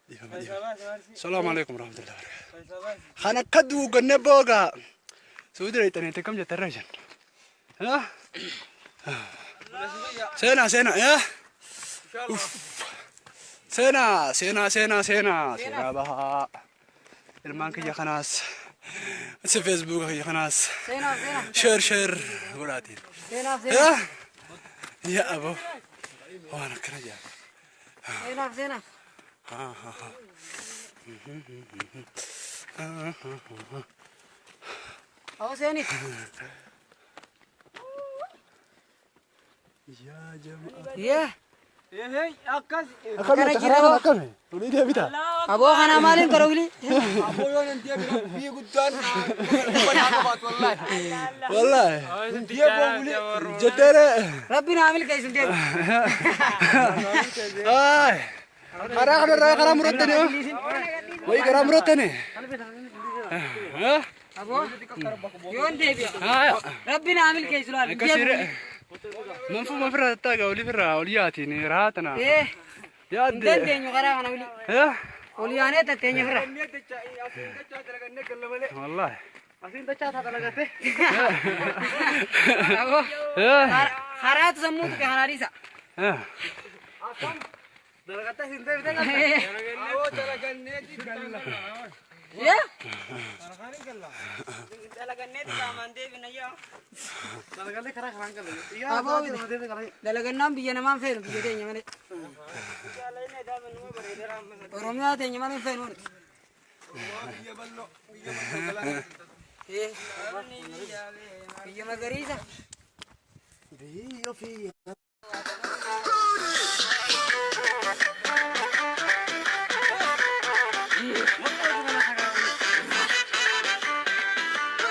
Dhiifama dhiifama. Salaamu alaikum warahmatullahi wabarakatuh. Kan akka duuganne boogaa. Suudi reexaneete kam jette irra jenna. Seenaa seenaa yaa. Seenaa seenaa seenaa seenaa seenaa bahaa. Ilmaan kiyya kanaas si feesbuuka kiyya kanaas Seenaaf seenaa. sheer sheer godhaatiin. Seenaaf seenaa. Yaa yaa aboo waan akkana jaa. Seenaaf seenaaf. Awwa seenif. Yaa jamaa. Yee. Akkas. Akkami Akkana jetta jira karaa kana hoo. akkami? Olii deebita. Aboo kana maaliin kara wili? Aboo yoo nan deebi rabbii guddaan uffannaa qabaatu wallaahi. Wallaahi. Deeboo wuli. Jetteere. Rabbi naa milkeessu deebi. Ay. Karaa kanarraa karaa murattani hoo? Wayi karaa murattani. Aboo yoon deebi'a. Haaya. Rabbi naa milkeessu laal. Akkasiire. Manfuma ofirraa tattaagaa olii firraa olii yaatiin rahaa tana. Ee hin Yaadde. dandeenyu karaa kana wili. Eh? Ol yaanee tatteenya firra. Wallaahi. Aboo Eh? karaatu sammuu tuqe kanaa dhiisa. Eh. Yee. Aboo dalagannaan biyya namaan feenu biyya teenya malee. Oromiyaa teenya malee hin feenu. Ee. Biyya magariisa. Biyya ofii.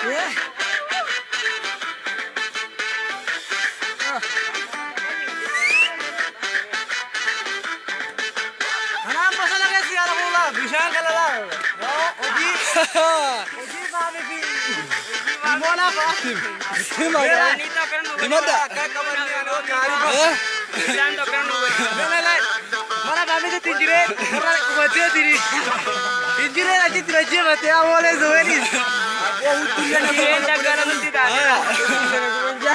Yee. Kanaan bosona keessa yaala kuulaa bishaan kana laala. Hojii hojii faami fi limoonaa fa'a. Hima Himadha. Eh? Mana kaamiti injiree warra qubatee tiri. Injiree achitti rajjeefatee awwoolee zowenis.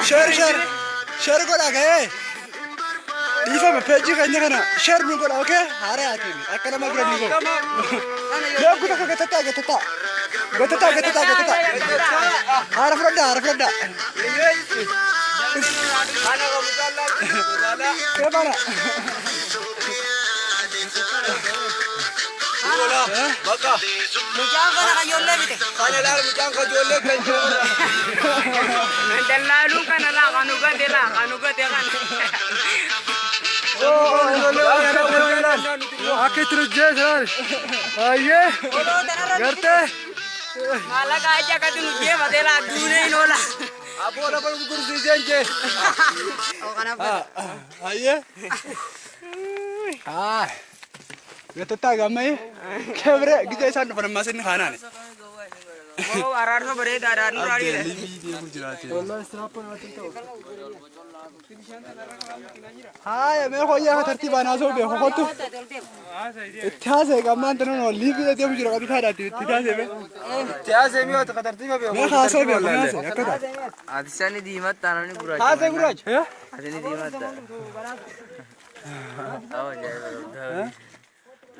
Share share share godhaa ga'ee. Dhiifama peejii keenya kana share nu godha okee haara yaatiin akka nama bira nu godhu. Beeku tokko gatataa gatataa gatataa gatataa gatataa haara fudhadhaa haara fudhadhaa. Keebana. Bakka. Mucaan kana kajoollee bite. Kana laal mucaan kajoollee kan jiru. Dallaaluun kana laa kanu gate laa kanu gate kana. Akka itti hojjetan. Baay'ee. Gartee. Maallaqa achi akkatti nu jeefatee laa duunee hin oola. Aboo lafa gurgursiiseen jee. Kanaaf gata. Baay'ee. Haa. Gatataa gammee. Kebre gija isaan dhufan ammaa sinni kaanaani. Oo araarsa bareedaadha nu Abdee raadhiidha. liivii deemu jiraate. Haaya mee hooyyaa ka tartiibaan haasa'u beeku kottu. Itti haasa'e gammaan tanan liivii deemu jira qabdi taadhaatti itti haasa'e mee. Itti haasee mi'oota ka tartiiba beeku. Mee haasa'e beeku mee haasa'e akka taate. Ati sani diimatta namni gurraacha. Haasee gurraacha. Eh? Ati ni diimatta.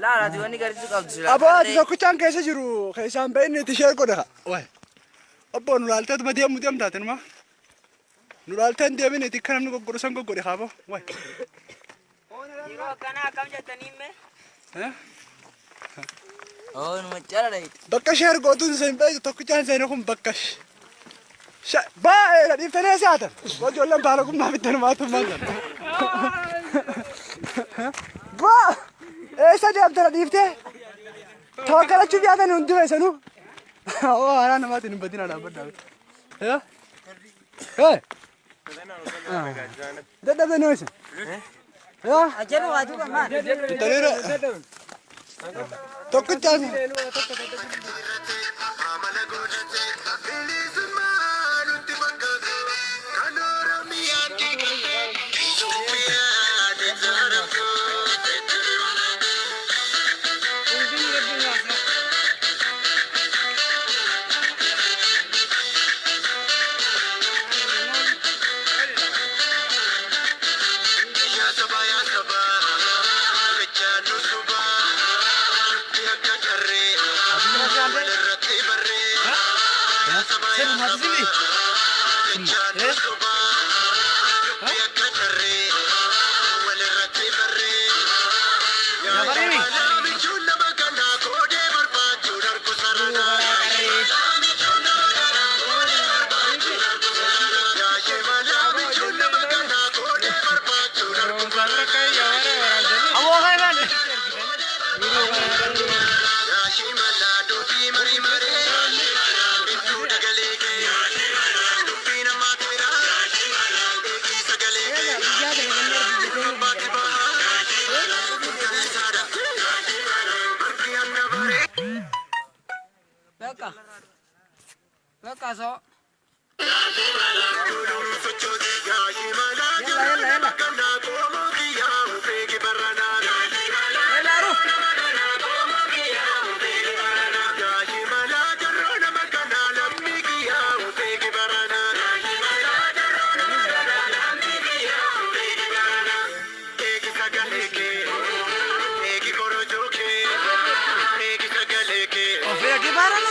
Laala ati wanni gariitu qabdu silaa. Aboo ati tokkichaan keessa jiru keessaan ba'inni itti sheer godha. Waay. Obbo nu laaltee tuma deemu deemtaate numa. Nu laaltee hin deemin itti akka namni goggodhu san goggodhe kaaboo. Waay. Yeroo akkanaa akkam jettanii mee? Eh? Oo numa cala dhayita. Bakka sheer gootuun isin beektu tokkichaan seene kun bakka baay'ee dhiiftanii asii haatan. Ijoolleen baala gummaa bittan maatummaan tan. Baa eessa deemtana dhiiftee? Tawakkalachuuf yaatan hundi keessanuu. Oo haaraa namaatiin hin badinaa dhaabbadhaa. Eh? Eh? Dadhabdanii hoo isin? Yaa? Ajjabi waa duuba maal? Bitaniira. Tokkichaan. Haati simi. Jafarimi. Aboo kan. Bakka. Bakka soo. Yalla yalla yalla. Yalla aru. Of eegi barana.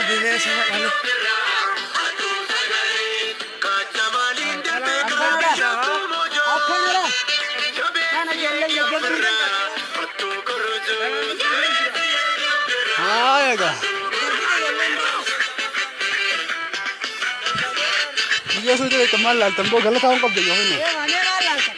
Bineensa malee. Akka jira. Kana ijoolleen jajjabduu. Haa egaa. Biyya sun jedhe maal laaltan boo galataa waan qabda yoo hinne. Deema mee maal laaltan?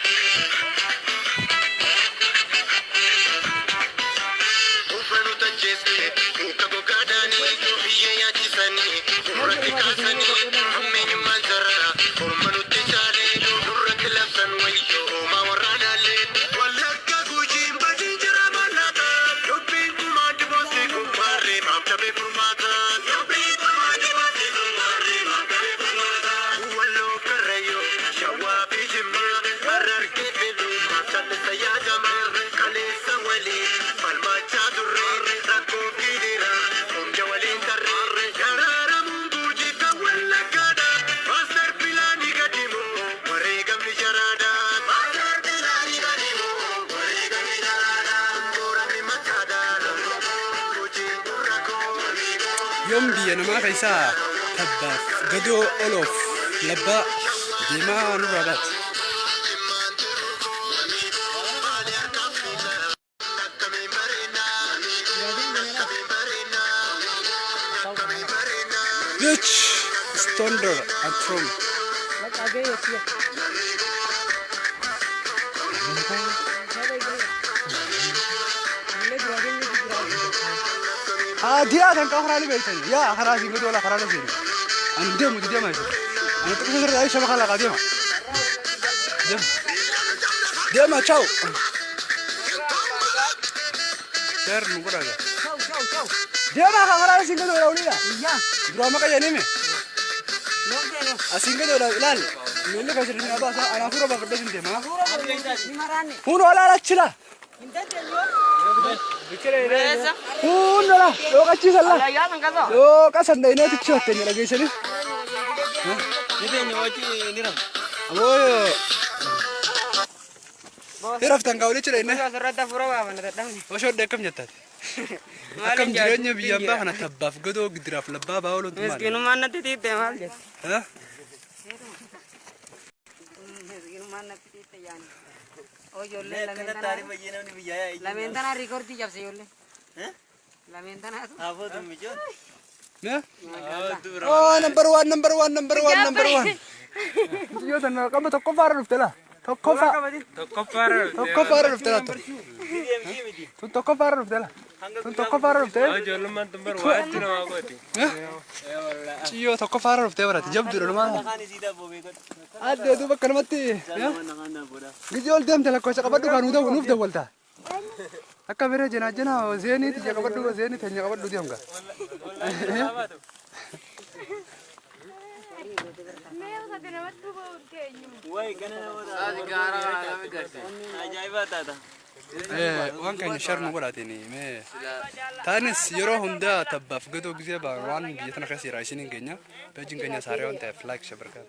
Yoom biyya namaa keessaa tabbaaf gadoo oloof labbaa deemaa nurraa baate. Beach Thunder and Trom. Bakka gahee jechuudha. Haa diyaa kan qabu karaalee beektani. Yaa karaa siin gadoo laa karaa seeni. Ani deemu deemaa jiru. Ani xiqqoo sirrii ayisha bakka laqaa deema. Deema. Deema ciao. Share nu godhaa. Ciao ciao ciao. Deema karaa siin gadoo laa oliidha. Iyyaa. Duraa maqa jedhanii Loon deemu. Asiin gadoo laa ilaal. Miilli kan sirrii na baasa anaa fuura baafadhee sin deema. Ni maraanne. Kun olaa achila. Hin dandeenyu. Kun ola dhooqachiisan laa. Dhooqa san dhayinee tichi hatteenya dhageessanii. Ni teenya wachi ni rafu. Aboo. Hiraftan kaa walitti dhayinee. Asirratti hafuura baafanna dadhabne. Osoo akkam jettaati. Akkam jireenya biyya ambaa kana tabbaaf gadoo gidiraaf labbaa ba'aa ooluun maali? Miskiinummaan natti xiixxe maal jette? Ha? Miskiinummaan natti xiixxe yaani. Oo ijoollee lameen Akkana tanaa. taarif bayyee namni biyyaa yaa'e. Lameen tanaa riikoordii cabse ijoollee. Lameen tanaatu. Haafoo tummichoon. Ne? Oh, number one, number one, number one, number one. Yoo tan qaba tokkoffaarra dhufte laa. Tokkoffaa. Tokkoffaarra dhufte laa. Tun tokkoffaarra dhufte laa. Tun tokkoffaarra dhufte. Ijoollummaan tun bar waatti namaa gooti. Ciyyoo tokkoffaarra dhuftee barate jabduudha dhumaa. Afaan isii daabboo beekadhu. Addee duuba akkanumatti. Gizee ol deemte lakkoofsa qabadhu kan nuuf dawwalta. Akka biree jenaa jenaa zeenii tiyya qabadhu zeenii teenya qabadhu deemga. Wayi kana namoota. Ajaa'iba taata. Waan keenya share nu godhaatiin mee taanis yeroo hundaa tabbaaf gadoo gizee ba'an waan biyya tana keessa jira isiniin keenya peejiin keenya saaree waan ta'eef like share.